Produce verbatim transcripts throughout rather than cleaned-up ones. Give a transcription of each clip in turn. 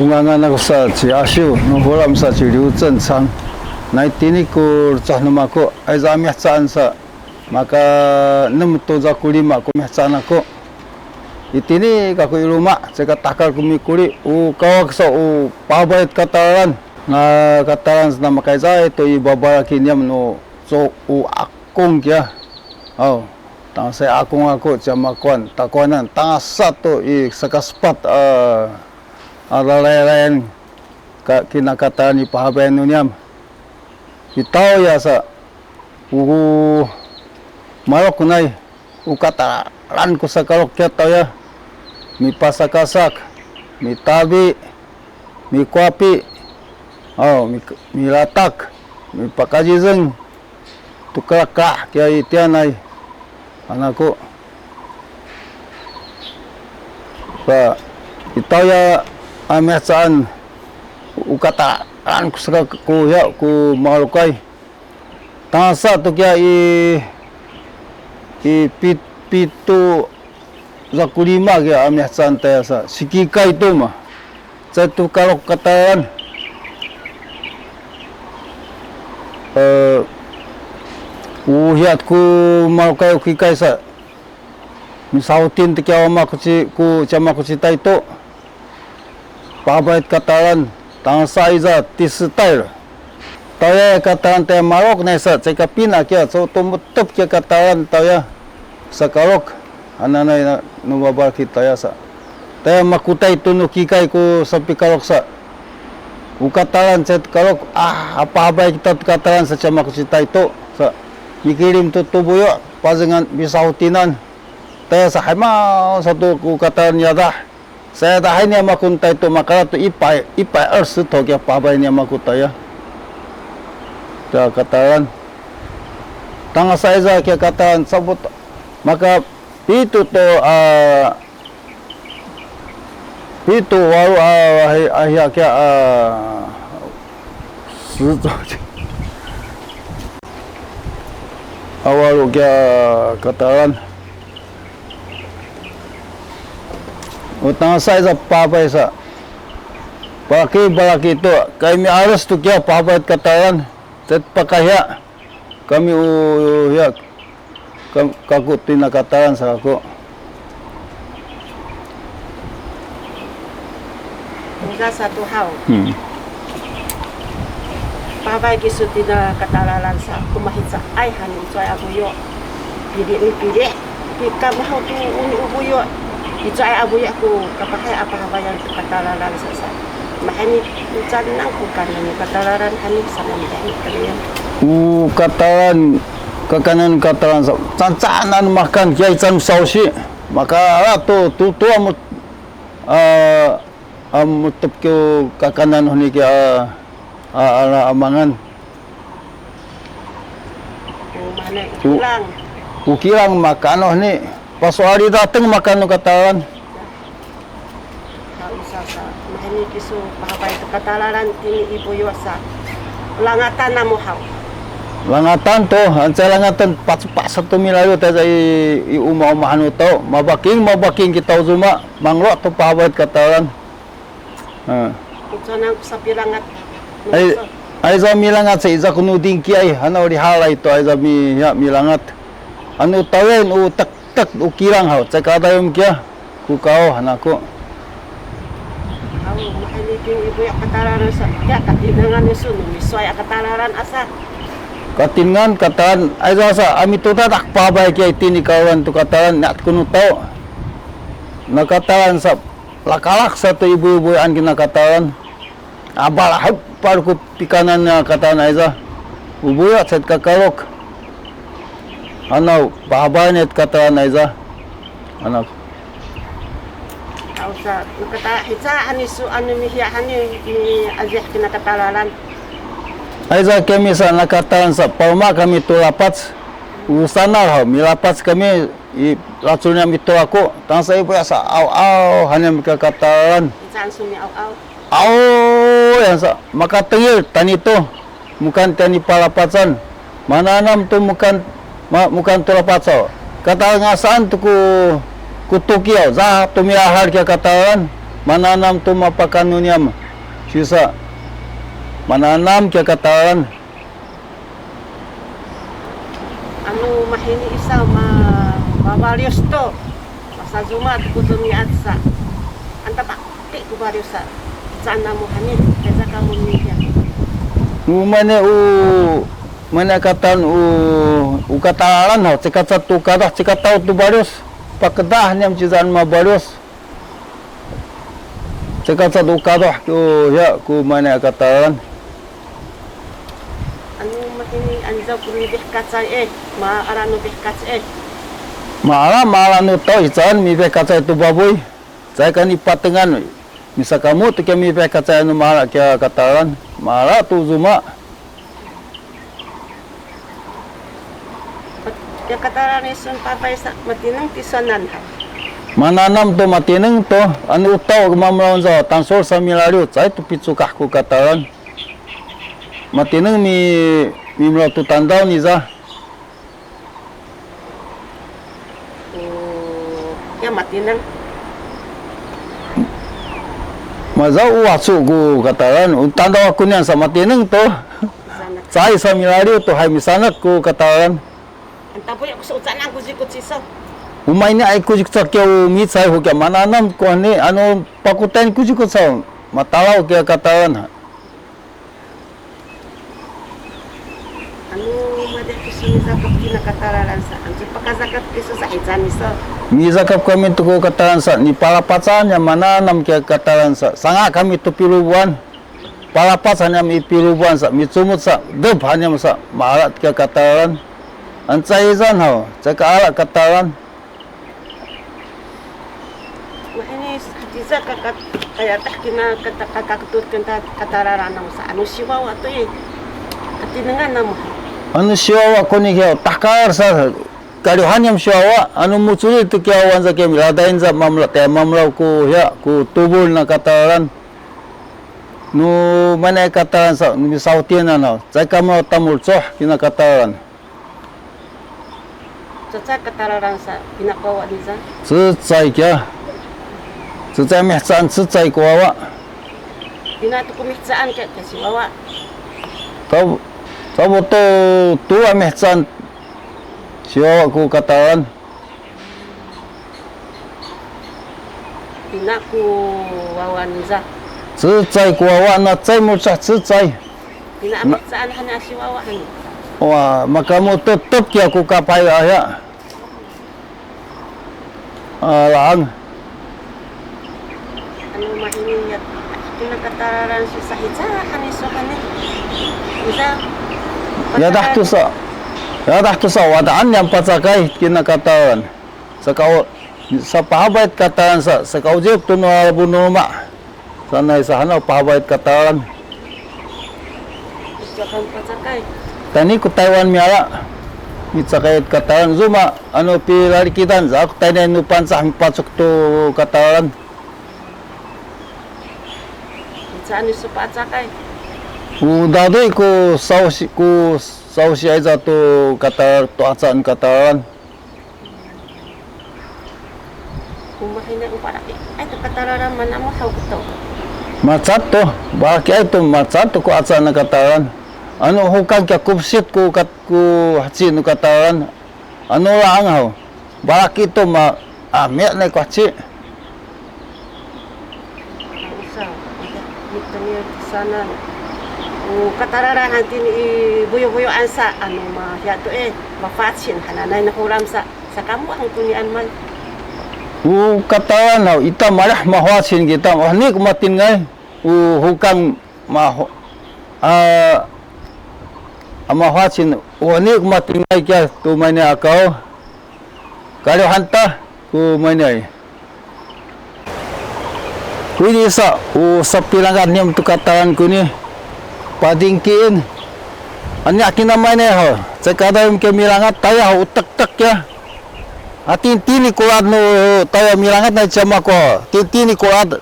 Ngangan aku sa ci Asiw, nu hulam sa ci Liw Cencang. Nai tini ku lecah nu mako, ayza a mihecaan sa, maka enem to za ku lima ku mihecaan ako. Itini kaku i luma, cika takal ku mikuli, u kawak sa u pabayt katalan. Nga katalan sa na makayza to i babala ki niyam nu so u akung kiya. Aw, tangasa i akung ako ciya makuan, takuanan, tangasa to i sakasepat a a lalaylay ka, kina katalan i pahabayan nu niyam. Mitaw ya sa, u malok nai, u katalan ku sakalok kiya taw ya, mipasakasak, mitabi, mikuapi, aw, mi, milatak, mipakazizeng, tukalaka kiya i tiyanay. Anaku. Sa, itaw ya a mihecaan u katalan ku saka ku ya ku malukay. Tangasa to kiya i, i pi, pitu za ku lima kiya a mihecaan tayasa. Sikikay to ma. Cay to kalok katalan. E, u hiyat ku malukay u kikay sa. Misahutin to kiya wama ku ci, ku ciya maku ci tayto. Pahabayt katalan, tangasa ayza tisetayl. Tawya katalan taya malok naysa, cika pina kiya, so tumutep kiya katalan tawya. Sakalok, ananay na, nu babal kita ya sa. Taya makutay to nu kikay ku sapikalok sa. U katalan cay to kalok, ah, a pahabay kita to katalan sa ciya maku ci tayto sa. Mikilim to tubuyo, pazengan bisahutinan. Taya sa haymaw sa to ku katalan yadah. Saya tahay niya makun tayto makala to ipay, ipay ersi to kiya pahabay niya maku taya. Kiya katalan. Tangasa ayza kiya katalan sabut maka pitu to, a, pitu walu, a, ahi, ahi kiya, a, si to. A, walu kiya katalan. O tangasa ayza pahabay sa. Palaki, palaki to, kami aras to kiya pahabay katalan. Tet pakahiya. Kami u hiya. Kam, kaku tina katalan sa kaku. Uza satu haw. Hmm. Pahabay kisu tina katalalan sa, kumahicaay han i cuay a buyu. Pili ni pili. Pikam haw tu uni u buyu. I cuay a buyu ku kapahay a pahabayan tu katalalan sa sa. Mahani u canang ku kanan katalalan hani sa na mudahni kaliyan. U katalan, kakanan katalan sa. Cancanan makan kiya i can sausi. Maka ala tu, tu, tu amu, a, Am, mutep kiw kakanan honi ki a, a, ala amangan. O, mane, u, ukilang. Ukilang makano honi. Pasoali dateng makano katalan. Haw, sasa. Mahani kisu pahabay to katalalan tini i buyu sa. Langatan namu haw. Langatan to, anca langatan pacepak satu milayu taja i, i uma-umahan u taw. Mabaking, mabaking kita u cuma. Manglo to pahabay to katalalan. Ha. Ucanang ku sapilangat. Ay, ayza milangat sa iza ku nu dingki ay, hanaw lihalay to ayza mi, ya, milangat. Anu tawen u tektek u kilang haw, cekadayum kiya, ku kaw, hanaku. Aw, mahaliking ibu ya katalaran sa, ya, katinangan isu nu, misuay a katalaran asa. Katinangan katalan, ayza sa, ami to tatak pabay kiya itini kawan tu katalan, nat ku nu taw. Na katalan sa, lakalak sa to ibu-ibu an kina katalan. Abalahep paru ku pikanan a katalan ayza. Ubuya sat kakalok. Anaw, pahabayan et katalan ayza. Anaw. Aw sa, nu kata, hica ani su anu mihiya ani mi azih kina katalalan. Ayza kami sa na katalan sa, palma kami tu lapac. Usanal ha, milapac kami, i lacul niya mitulaku, tangsa ibu ya sa aw-aw, hanya mika katalan. Hica an su mi aw-aw. Aw, ya sa, makatengil, tani to, mukan tani palapacan. Mananam to mukan, ma, mukan to lapacaw. Katalan ngasaan to ku, ku tukiyaw, za to miahal kiya katalan. Mananam to mapakanu niyam. Sisa. Mananam kiya katalalan. Anu mahini isa ma, mabalius to. Masazuma to ko to miat sa. Anta pa Ti ku baliw sa, caan namu hani, teza kamu ni ya. Umane u, mane katan u, u katalalan ha, cekacad tu kadah, cekataw tu baliw, pakedah niyam cizaan mabaliw. Cekacad tu kadah ku, ya, ku mane katalalan. Anu mahini anza ku mibih kacay eh, ma ala nu bih kacay eh. Ma ala, ma ala nu taw, icaan mibih kacay tu babuy. Caay kani patengan, misakamu tu kiya mipikacay anu maala kiya katalalan, maala tu zuma. Kiya katalalan isun papay sa matineng tisonan ha. Mananam tu matineng tu, anu utaw mamlaw za, tangsol sa milaliw, caay tu picukah ku katalalan. Matineng mi, mimlaw tu tandaw niza. O, ya matineng. Maza u wacu ku katalalan, u tandaw aku niyan sa matineng to. Caay sa milaliw to hay misanak ku katalalan. Anta po ya ku sa ucanan ku ziku ciso. Umay ni ay ku ziku cakiya u micay hu kiya mananam ku ni anu pakutayan ku ziku sa matalaw kiya katalalan. Anu madah kisu mizakap kina katalalan sa. Ancu pakazakap kisu sa ican iso. Mizakap kami tu ku katalalan sa. Ni palapacan ya mananam kiya katalalan sa. Sanga kami tu pilubuan. Palapacan ya mi pilubuan sa. Micumut sa. Dep hanyam sa. Maalat kiya katalalan. Anca izan haw. Caka ala katalalan. Wahini hatiza kaka kaya tah kina kata kaka ketut kenta katalalan sa anu siwawa tu i. Katinengan namu. Anu siwawa kuni kiya tahkar sa kalihan yam siwawa anu muculi tu kiya wanza kiya miladain za mamla te mamlaw ku ya ku tubul na katalalan. Nu mana katalalan sa nu misautian na. Caay kamlaw tamulcoh kina katalalan. Cecay katalalan sa, pina ko awa niza? Cecay kiya. Cecay mihcaan cecay ku wawa. Pina tu ku mihcaan kiya, kiya siwawa. Taw, taw to tuwa mihcaan siwawa ku katalalan. Pina ku wawa niza? Cecay ku wawa na cay mucah cecay. Pina a mihcaan hani a siwawa hani. Wa, makamu tutup kiya ku kapay aya. Alang. Anu mahini ya. Pina katalalan susah ica hani so hani. Bisa. Yadah tusa. Yadah tusa wadaan yam pacakay kina katalalan. Saka u, sapahabayt katalalan sa, saka ujip tu nu alabun nu luma'. Sanay sahanaw pahabayt katalalan. Micakan pacakay. Tani ku Taywan miala. Micakay katalalan zuma, anu pilalikidan, sa ku tayni nu Pangcah mipacuk tu katalalan. Micaan isu pacakay. U dadi ku sausi, ku sausi ayza tu katal, tu acaan katalalan. Umahina uparaki. Ay, tu katalalan manamu haw kuto. Macat tu, baraki ay tu macat tu ku aca na katalalan. Anu hukang kiya kupsit ku kat, ku haci nu katalalan. Anu laang haw. Baraki tu ma, ami na ku haci. Usa, mitengil sanan. U katalalan hanti ni i buyu-buyu ansa, anu ma, ya tu eh, mafacin, hananay na hulam sa. Sakamu ang kunian man. U katalalan haw, ita malah mahuacin kita, wah ni kumatin ngay. U hukang mahu, a, a mahuacin, wah ni kumatin ngay kiya tu mayni akaw. Kaliw hanta ku mayni ay. Kuyni sa, u sapilangkat niyam tu katalalan kuyni. Padingkiin. Ani akina mayni ho. Cekadayum ke milangat taya ho utektek ya. Atintini kulat nu taya milangat na cama ko. Tintini kulat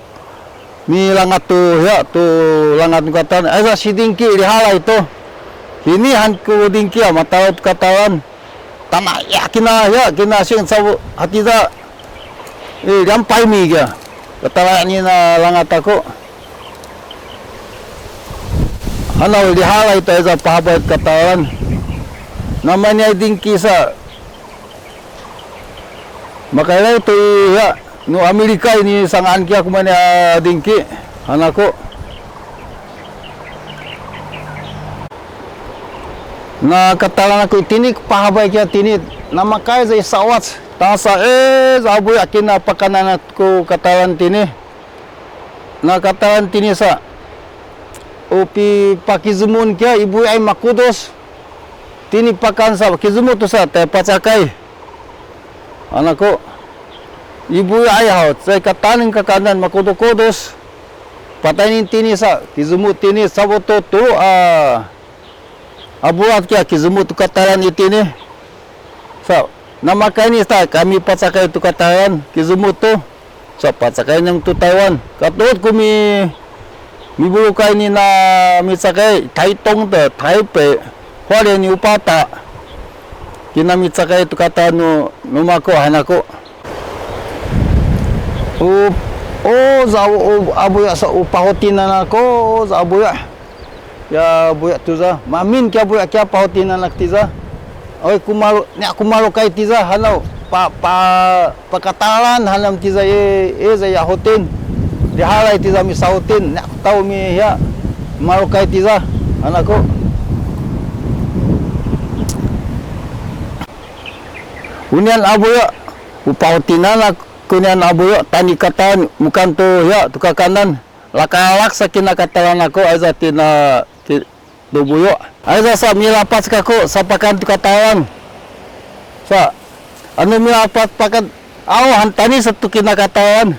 milangat tu ya tu langat nu katalalan. Asa sidingki lihalay tu. Ini han ku dingki ya matalaw tu katalalan. Tama ya kina ya kina sing saw hatiza. Eh, 两百米 kiya. Katalayan i na langat aku. Hanaw lihalay to ayza pahabay katalan. Namaniay dingki sa. Makaylaw to i ya, nu Amerika ini sangaan kiya kumani a dingki. Hanaku. Na katalan aku itini pahabay kiya tini. Namakay sa i sawac. Tangasa e, za abuya kina pakanan aku katalan tini. Na katalan tini sa, upi pakizumun kiya i buya ay makudus. Tini pakan sa, kizumu tu sa, te pacakay. Anaku, i buya ay haw, cay katanin kakanan makudukudus. Pataynin tini sa, kizumu tini sabutu tulu a, a bulat kiya kizumu tu katalan itini. Sa, namakayni sa, kami pacakay tu katalan, kizumu tu. Sa pacakay niyam tu Taywan. Katuud ku mi, mibulukay nina micakay Taytong te, Taypay, Hualien ni u pata. Kina micakay tu kata nu, nu mako hanaku. U, o, za u, u, abuya sa u pahotinan ako, o, za abuya. Ya buya tuza, mamin kiya buya kiya pahotinan ak tiza. Oy, kumalu, nya kumalu kay tiza, hanaw, pa, pa, pakatalan hanam tiza, e, e, za ya hotin. Dihalay tiza misahotin, nya kutaw mi hiya, malu kay tiza, hanaku. Onian abuya, u pahotinan ak, onian abuya, tani katan, mukan tu hiya, tu kakanan. Lakalak sa kina katalan aku, ayza tina ki, tubuyo. Ayza sa milapac kaku, sa pakan tu katalan. Sa, anu milapac pakan, aw, hantani sa tu kina katalan.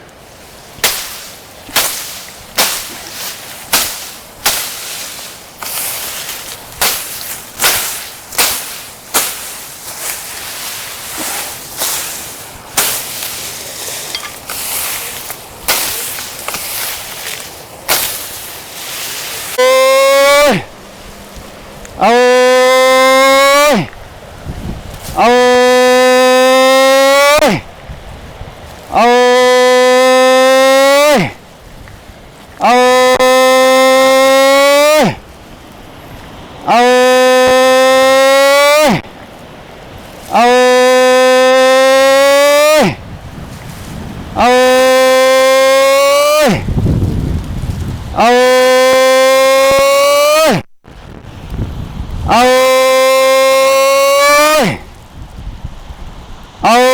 Aoy! Aoy! Aoy! Aoy! Aoy! Aoy! Aoy! Aoy! Aoy! Aoy!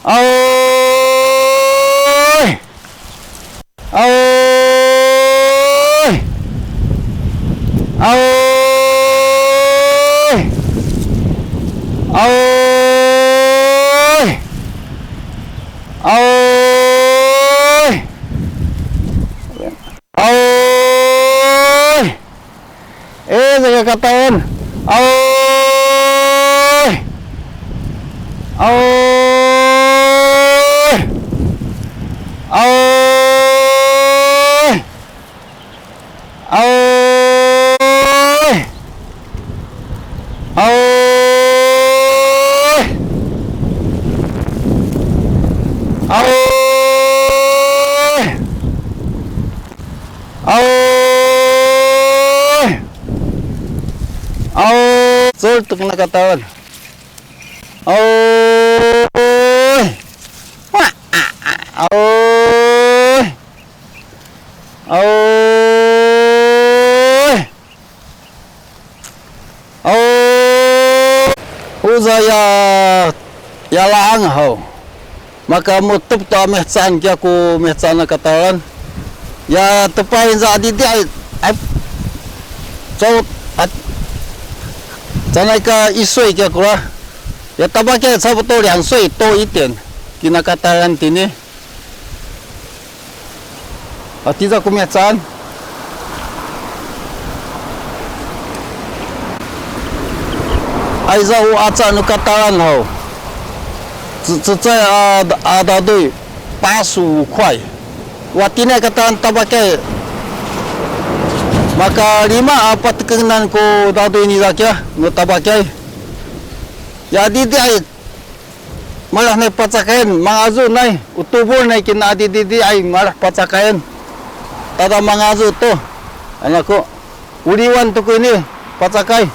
Aoy! Aoy! Aoy! Aoy! Aoy! Aoy! Aoy! E, saya kataun. Aoy! Aoy! Aoy! Aoy! Aoy! Aoy! Aoy! Aoy! Sul, tukna kataun. Aoy! Aoy! Aoy! Aoy! Uza ya, ya laang haw. Maka mutup to a mihcaan kiya ku mihcaan a katalan. Ya tepain za adidi ay, ay, so, at, canay ka isoy kiya kula. Ya tabaki ay sabuto liang soy to iten. Kina katalan tini. A, tiza ku mihcaan. Ayza u aca nu katalan haw. Ce-, cecay a, a dadoy, 八十五块. Wa tini katalan tabaki. Maka lima a patekengan ku dadoy niza kiya, nu tabaki. Ya didi ay, Malah nay pacakayen, mangazu nay, u tubul nay kina adididi ay malah pacakayen. Tada mangazu to, anaku, uliwan to ko ini, pacakay.